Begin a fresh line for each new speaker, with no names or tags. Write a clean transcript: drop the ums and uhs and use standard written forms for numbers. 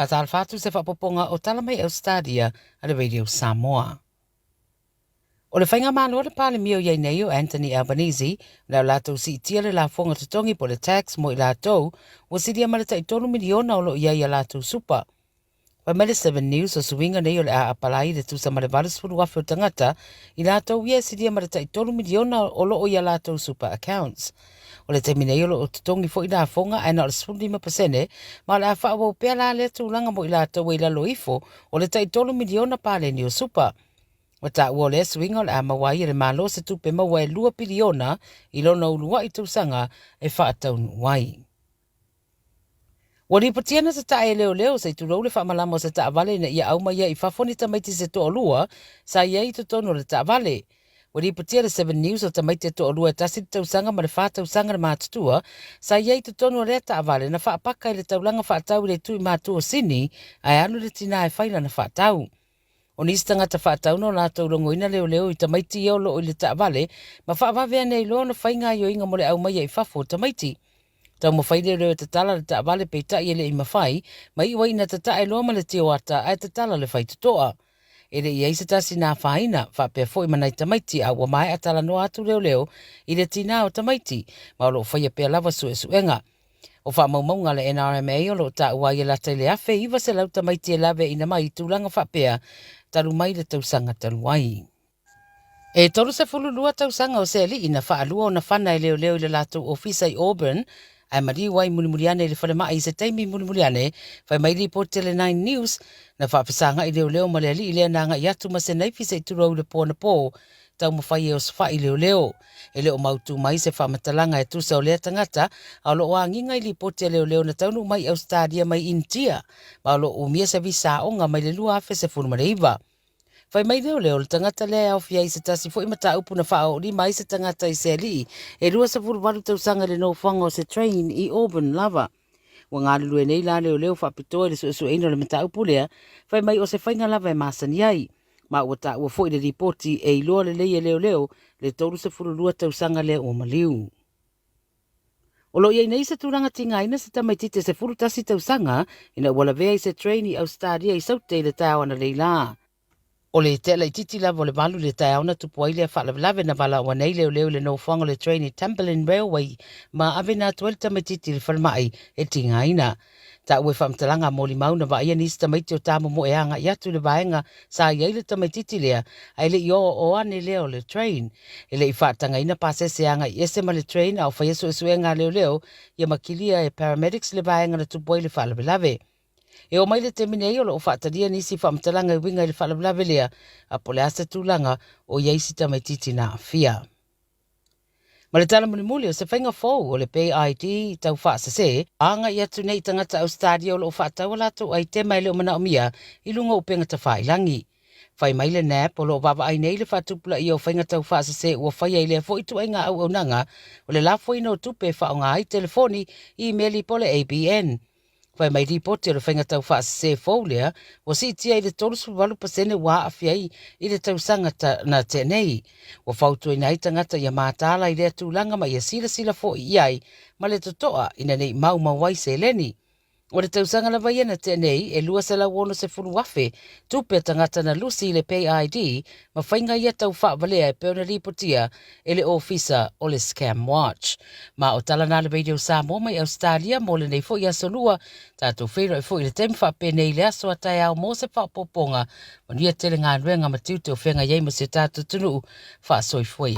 Faatalofa atu se faapopoga o tala mai Ausetalia a le Radio Samoa. O le faigamalo a le Palemia o i ai nei o Anthony Albanese, o le a latou siitia le lafoga totogi po o le tax mo i latou ua silia ma le tai 3 miliona o lo o i ai i a latou supa. Fai mai le 7 News o suiga nei o le a apalai le tusa ma le 80,000 o tagata i latou ia e silia ma le tai 3 miliona o lo o i a latou super accounts. O le taimi nei o lo o totogi foi lafoga ae na o le 15% ma o le a faaauau pea la lea tulaga mo i latou e i lalo ifo o le tai 3 miliona paleni o super. Ua taua o lea suiga o le a maua ai e le Malo se tupe maua e 2 piliona i lona uluai tausaga e faataunuu ai. Ua lipotia na tatae e leoleo se i tulou le faamalama o se taavale ina ia au mai ai i fafo ni tamaiti se toalua sa i ai i totonu o le taavale. Ua lipotia le Seven News o tamaiti e toalua e tasi le tausaga ma le fa tausaga le matutua sa i ai i totonu o lea taavale na faapaka i le taulaga faatau i le itu i matu o Sini ae alu le tinā e fai lana faatau. O nisi tagata faatau na o latou logoina leoleo i tamaiti ia o loo i le taavale ma faavave ane ai loa ona fai gaoioiga mo le aumaia i fafo o tamaiti. Taumafai leoleo e tatala le taavale peitai e le i mafai, ma iu ai ina tatae loa ma le tioata ae tatala le faitotoa. E le i i ai se tasi na afaina, faapea foi ma nai tamaiti a ua maea talanoa atu leoleo i le tinā o tamaiti, ma o lo o faia pea lava suesuega. O faamaumauga a le NRMA o lo o taua ai e lata i le 1,900 tamaiti e laveaiina mai i tulaga faapea talu mai le tausaga talu ai. E 32 tausaga o se alii na faalua ona fana e leoleo i le latou ofisa i Auburn ae maliu ai mulimuli ane i le falemai i se taimi mulimuli ane, fai mai lipoti a le Nine News, na faafesagai leoleo ma le alii lea na agai atu ma se naifi se i tulou i le po anapo taumafai e osofai leoleo. E le o mautū mai se faamatalaga e tusa o lea tagata, a o lo o agiga i lipoti a leoleo na taunuu mai i Ausetalia mai Initia, ma o lo o umia se visa aoga mai le 2019. Fai mai leoleo, o le tagata lea e aofia ai se tasi foi mataupu na faaoolima ai se tagata i se alii e 28 tausaga i le nofoaga o se train i Auburn lava. Ua galulue nei la leoleo faapitoa i le suesueina o le mataupu lea, fai mai o se faiga lava e masani ai. Ma ua taua foi le lipoti e iloa lelei e leoleo le 32 tausaga lea ua maliu. O lo o i ai nei se tulaga tigaina se tamaitiiti e 11 tausaga ina ua lavea i se train i Ausetalia i Saute i le taeao analeila la. O le tea laitiiti lava o le 8 i le taeao na tupu ai lea faalavelave na valaau nei leoleo i le nofoaga o le train i Tamborlin Railway ma aveina atu ai le tamaitiiti i le falemai e tigaina. Taua i faamatalaga a molimau na vaaia nisi tamaiti o Tāmomoe e agai atu i le vaega sa i ai le tamaitiiti lea ae le i oo ane lea o le train. E le i faatagaina pasese e agai ese ma le train a o faia suesuega a leoleo ia ma kilia e paramedics le vaega na tupu ai le faalavelave. E oo mai le taimi nei o lo o faatalia nisi faamatalaga e uiga i le faalavelave lea a po o le a se tulaga o i ai si tamaitiiti na aafia. Ma le tala mulimuli o se faiga fou o le PayID tau faasese, agai atu nei i tagata Ausetalia o lo o faatau a latou aitema e le o manaomia i luga o upega tafailangi. Fai mai le NAB o lo o vaavaai nei le faatupulaia o faiga tau faasese ua faia i lea foi ituaiga auaunaga o le lafoina o tupe e faaaoga ai telefoni, imeli po o le ABN. Fai mai lipoti o le faiga tau faasese fou lea ua siitia i le 38% ua aafia ai i le tausaga na tea nei. Ua fautuaina ai tagata ia mataala i lea tulaga ma ia silasila foi i ai ma le totoa ina ne i maumau ai seleni. O le tausaga lava ia na tea nei e 260,000 tupe a tagata na lusi i le PayID ma faiga ia tau faavalea e pei ona lipotia e le Ofisa o le Scam Watch. Ma o tala na le Radio Samoa mai Ausetalia mo lenei foi aso lua. Tatou feiloai foi i le taimi faapenei i le aso a taeao mo se faaopoopoga. Manuia tele galuega ma tiute o feagai ai ma si o tatou atunuu. Faasoifua ia.